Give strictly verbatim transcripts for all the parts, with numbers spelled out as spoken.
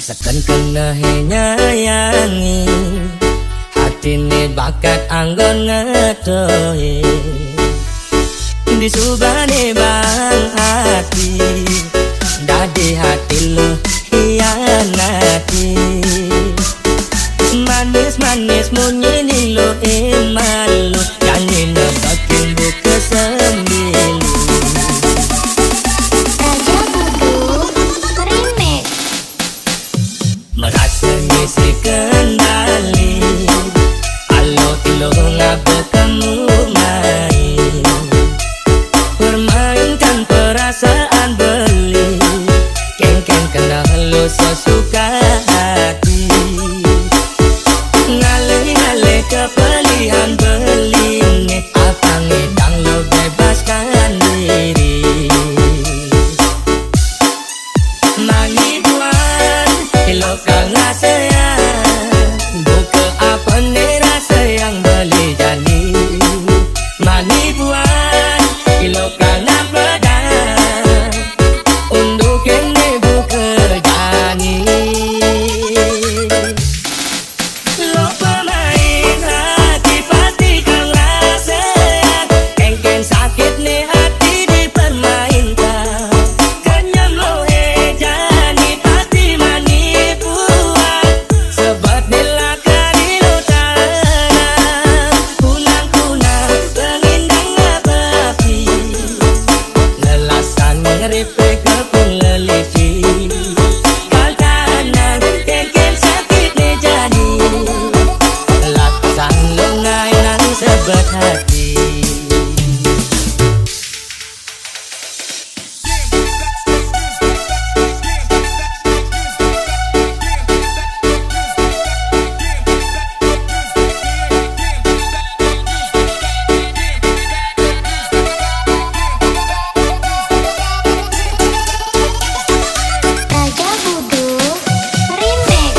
Seken kena he nyayangi, hatine bakat anggon ngetohi. Disubane bang hati, dadi hati lo hianati. Manis-manis munyi ni lo iman lo, janji nebakin buka sembilu. Raja Budu Remix. Merasa ngisi kendali, alo ilo ngaba kamu main. Permainkan perasaan beli, kengkeng kena lo sesuka hati. Ngalih-ngalih kepelihan beli, apa ngidang lo bebaskan diri. Mani buan, ilo kang rasa yang buka apa ni rasa yang beli jani. Mani buan, ilo kang nampak dah, unduh kene buka jani. Lo pemain hati pasti kang rasa, kengkeng sakit ni hati dipermainkan. Kenyang lo he jani pasti manipuan. Sebab ni lakar ilo tanam, kunang-kunang pengindang api. Lelasan ngeripe kepung lelici. Kal tanang kengkeng sakit ni jani. Lasan lo ngai nang sebet hati. Raja Budu Remix.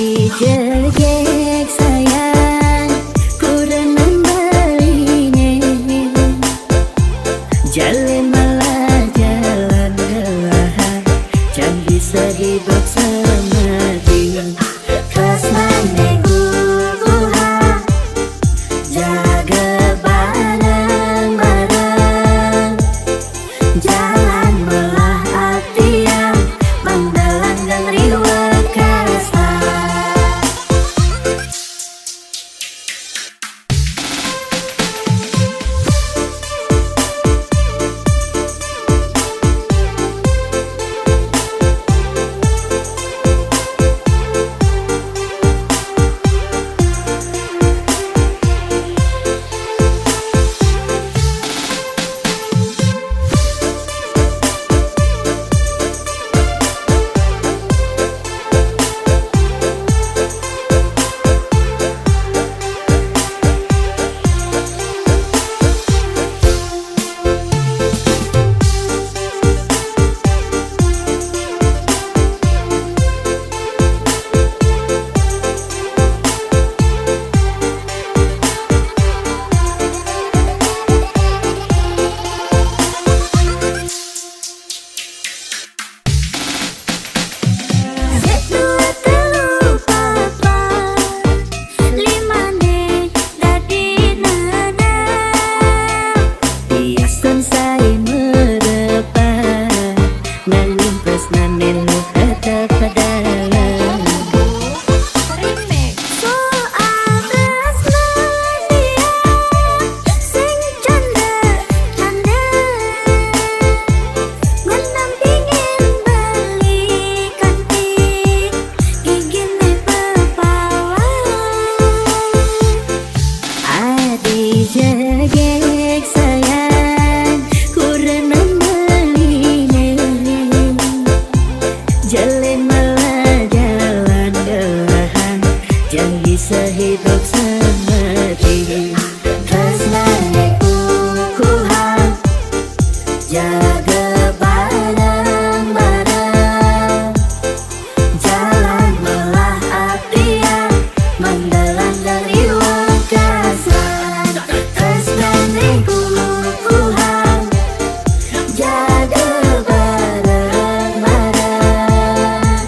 Jegeg sayang, kurang membeline. Jalan malah jalan gelah, janji sehidup semati. Tresnane kukuha, jaga bareng-bareng. Jalan melah atian, mangdalan gang riweuh kasan. Satu, dua, telu, papat, limane dadi nana. Biasan sae merepa, nanging tresnane nu tetep dalam. Remix. Soal tresna dia sing canda-canda, ngenam pingin beli kanti, gigine bepawan. Adi jegeg sayang, kurang membeline. Jalan malah jalan gelahan, janji sehidup semati. Tresnane kukuha, jaga bareng-bareng. Jalan melah atian, mangdalan dari wekasan. Tresnane kukuha, jaga bareng-bareng.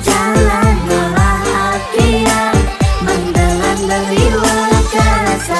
Jalan melah atian, mangdalan dari wekasan.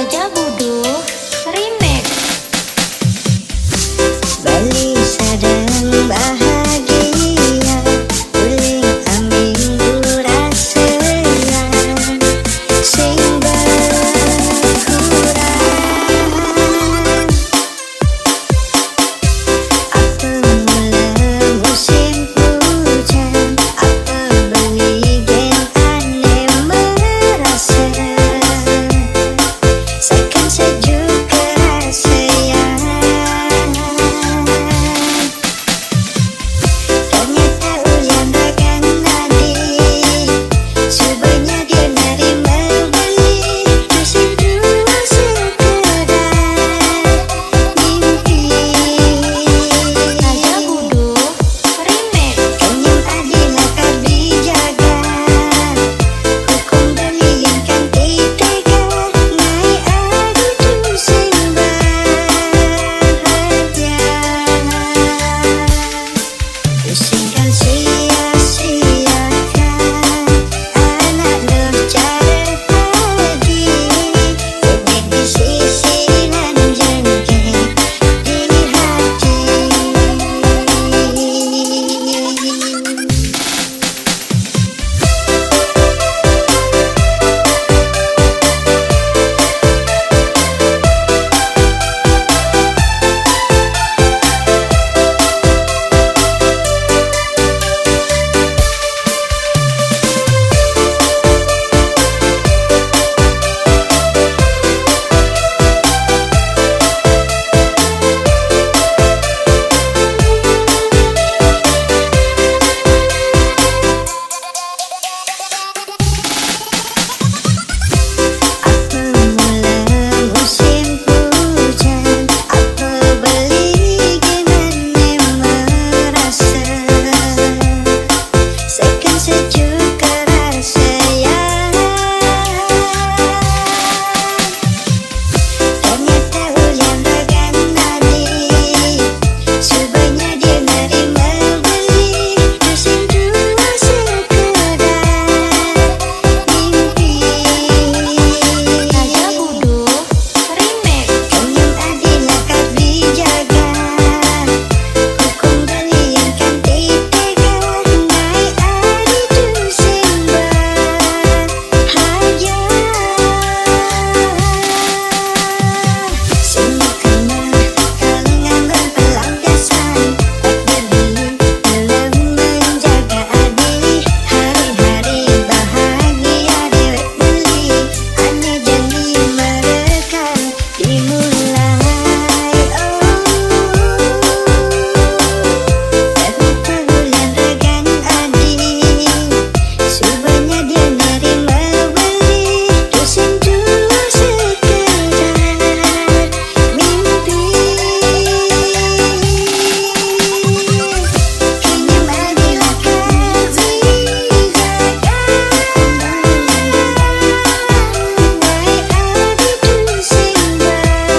Aja Buduh Remake. Beli sedang bahagia, uling ambing burasea, sing berkurang. Apa mula musim hujan? Apa beli gen ane merasa sekan sejuk kerasayan? Ternyata ulian ragan adi, cubanya dia nerima beli, kasih dua sekedar mimpi. Aja Buduh Remake. Kenyang adi lakar dijaga, hukum beli yang kan titega, ngai adi tu sing bahagia. Pusingkan sia-siakan anak durjana adi, duduk di sisi nan jengking di hati. Apa mula musim hujan? Apa beli gen ane merasa sekan sejuk kerasayan? Ternyata ulian ragan adi, cubanya dia nerima beli, kasih dua sekedar mimpi. Aja Buduh Remake. Kenyang adi lakar dijaga, hukum beli yang kan titega, ngai adi tu sing bahagia. Semua kena kalangan berpelampiasan, tak peduli dalam menjaga adi, hari-hari bahagia dewek beli, ane jani mereka dimulai. Oh, tapi perbulan ragan adi, cubanya dia nerima beli, tu sing dua sekedar mimpi. Kenyang adi lakar dijaga, ngai adi tu sing bahagia.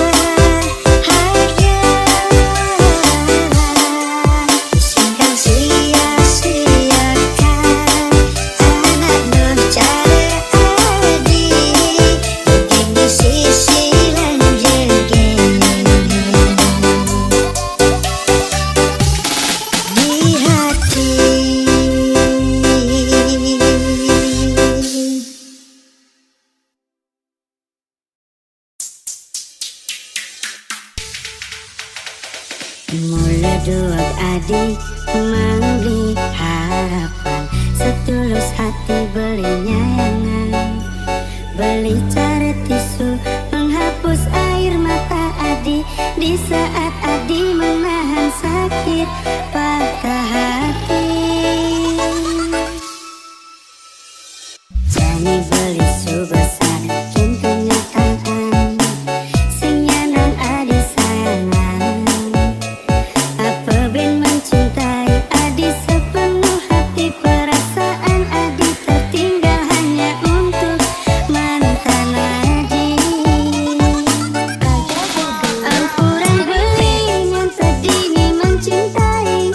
Sing kau sia-siakan anak durjana adi, jegeg di sisi nan jegeg di hati. Mula duag adi mambeli harapan, setulus hati beli nyayangan. Beli cara tisu menghapus air mata adi di saat adi menahan sakit patah hati. Jani beli suba sadang kenyataan, sing nyanan adi sayangan. Apa ben mencintai adi sepenuh hati, perasaan adi tertinggal hanya untuk mantan adi. Ampuran beli yang tadini mencintai,